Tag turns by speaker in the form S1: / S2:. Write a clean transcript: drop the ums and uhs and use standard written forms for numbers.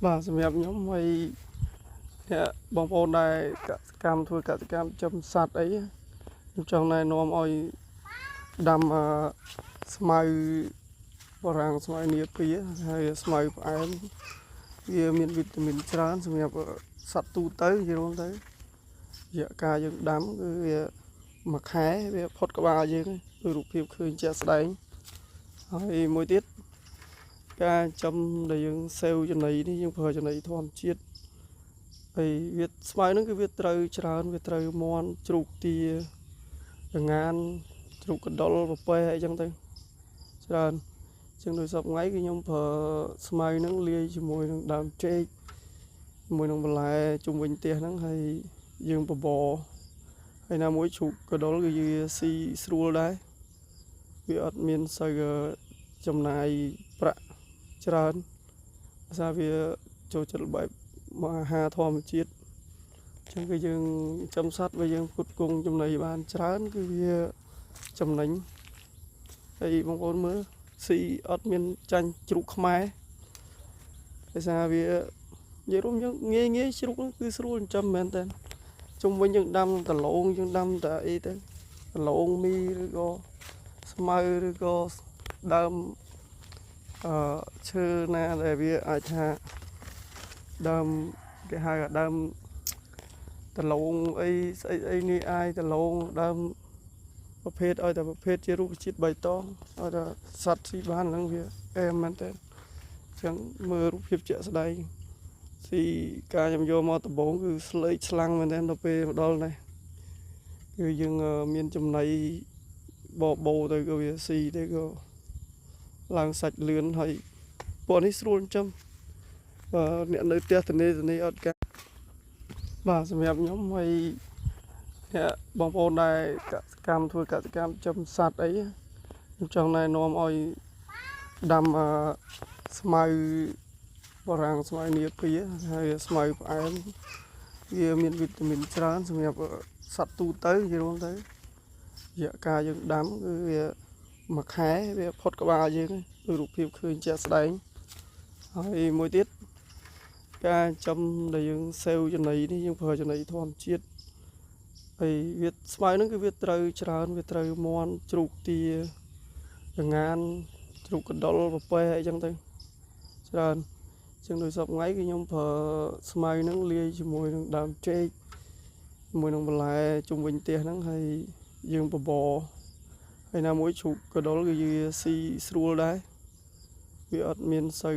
S1: បាទសម្រាប់ខ្ញុំហើយអ្នកបងប្អូនដែលកសិកម្មធ្វើកសិកម្មចិញ្ចឹមសត្វអីខ្ញុំចង់ណែនាំឲ្យដាំស្មៅបារាំងស្មៅនាពីហើយស្មៅផ្អែមវាមានវីតាមីនច្រើនសម្រាប់សត្វទូទៅនិយាយរួមទៅរយៈកាលយើងដាំគឺវាមួយខែវាផុតក្បាលយើងដូចរូបភាពឃើញជាក់ស្ដែងហើយមួយទៀតការចំដែលយើងសេវចំណីនេះយើងប្រើចំណីធម្មជាតិហើយវាស្មៅហ្នឹងគឺវាត្រូវច្រើនវាត្រូវមាន់ជ្រូកទាក្ងានជ្រូកកណ្ដុរពពែអីចឹងទៅច្រើនជាងដូចសប្ងៃគឺខ្ញុំប្រើស្មៅហ្នឹងលាយជាមួយនឹងដើមចេកជាមួយនឹងបន្លែជុំវិញផ្ទះហ្នឹងហើយយើងបបរហើយណាមួយជ្រូកកណ្ដុរគឺវាស៊ីស្រួលដែរវាអត់មានសូវចំណាយប្រាក់ច្រើនភាសាវាចូលចិត្តបែបមកអាហារធម្មជាតិអញ្ចឹងគឺយើងចិញ្ចឹមសត្វវាយើងផ្គត់ផ្គង់ចំណីបានច្រើនគឺវាចំណេញហើយបងប្អូនមើលស៊ីអត់មានចាញ់ជ្រូកខ្មែរដោយសារវានិយាយរួមយើងងាយងាយជ្រូកគឺស្រួលចិញ្ចឹមមែនតើជុំវិញយើងដាំដលងយើងដាំតែអីទៅដលងមីឬក៏ស្មៅឬក៏ដើមអឺឈើណាដែលវាអាចថាដើមគេហៅថាដើមដលងអីស្អីអីនេះអាយដលងដើមប្រភេទឲ្យតែប្រភេទជារុក្ខជាតិបៃតងឲ្យតែសត្វស៊ីបានហ្នឹងវាអែមមែនតើអញ្ចឹងមើលរូបភាពជាក់ស្ដែងស៊ីការខ្ញុំយកមកដំបងគឺស្លេកស្លាំងមែនតើដល់ពេលមកដល់នេះគឺយើងមានចំណីបបោទៅក៏វាស៊ីទៅក៏ឡើងសាច់លឿនហើយពួកនេះស្រួលចិញ្ចឹមបើអ្នកនៅផ្ទះតនីតនីអត់ការបាទសម្រាប់ខ្ញុំហើយអ្នកបងប្អូនដែលកសិកម្មធ្វើកសិកម្មចិញ្ចឹមសត្វអីខ្ញុំចង់ណែនាំឲ្យដាំស្មៅបារាំងស្មៅនាពីហើយស្មៅផ្អែមវាមានវីតាមីនច្រើនសម្រាប់សត្វទូទៅនិយាយរួមទៅរយៈកាលយើងដាំគឺវាមួយខែវាផុតក្បាលយើងដូចរូបភាពឃើញជាក់ស្ដែងហើយមួយទៀតការចំដែលយើងសេវចំណីនេះយើងប្រើចំណីធម្មជាតិហើយវាស្មៅហ្នឹងគឺវាត្រូវច្រើនវាត្រូវមាន់ជ្រូកទាក្ងានជ្រូកកណ្ដុរពពែអីចឹងទៅច្រើនជាងដូចសប្ងៃគឺខ្ញុំប្រើស្មៅហ្នឹងលាយជាមួយនឹងដើមចេកជាមួយនឹងបន្លែជុំវិញផ្ទះហ្នឹងហើយយើងបបរហើយណាមួយជ្រូកកណ្ដុរគឺវាស៊ីស្រួលដែរវាអត់មានសូវ